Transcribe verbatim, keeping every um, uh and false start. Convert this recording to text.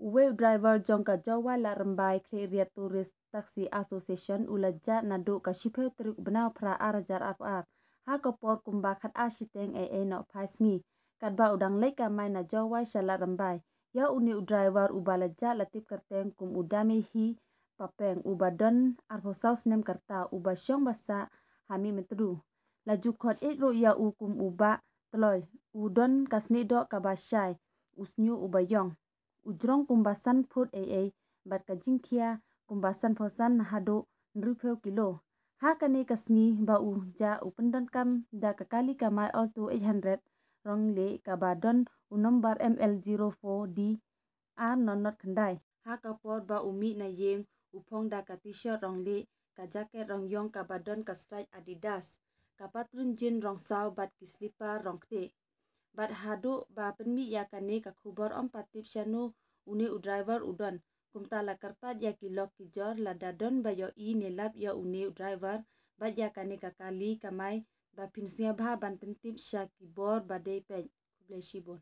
Uwei u driver jong ka Jowai Ladrymbai Khliehriat Tourist Taxi Association u la jah naduh ka shiphew tarik u bnai phra ar hajar arphew ar ha ka por kumba khat ar shiteng eiei nohphai sngi, katba u dang leit kamai na Jowai sha Ladrymbai. Ïa une u driver uba la jah la tip kyrteng kum u Damehi Papeng uba don arphew saw snem ka rta, uba shong ba sah ha Mihmyntdu. La ju khot ïeit ruh ïa u kum u Bah Tloi. U don ka snieh doh kaba shai, u shñiuh uba ïong. U jrong kumba san phut eiei bad ka jingkhia kumba sanphew san haduh hynriewphew kilo. Ha kane ka sngi ba u jah u pyndonkam da ka kali kamai Alto eight hundred rong lieh kaba don u nombar M L zero four D ar nonot khyndai. Ha ka por ba u mih na ïing, u phong da ka T-shirt rong lieh, ka jacket rong ïong kaba don ka stripe Adidas, ka pattern jean rong saw bad ki slipper rong ktieh. Bad haduh ba pynmih ïa kane ka khubor ym pat tip shano une u driver u don. Kumta la kyrpad ïa ki lok ki jor lada don ba ïohi ne lap ïa une u driver bad ïa kane ka kali kamai, ba phin sngewbha ban pyntip sha ki bor ba dei peit. Khublei shibun.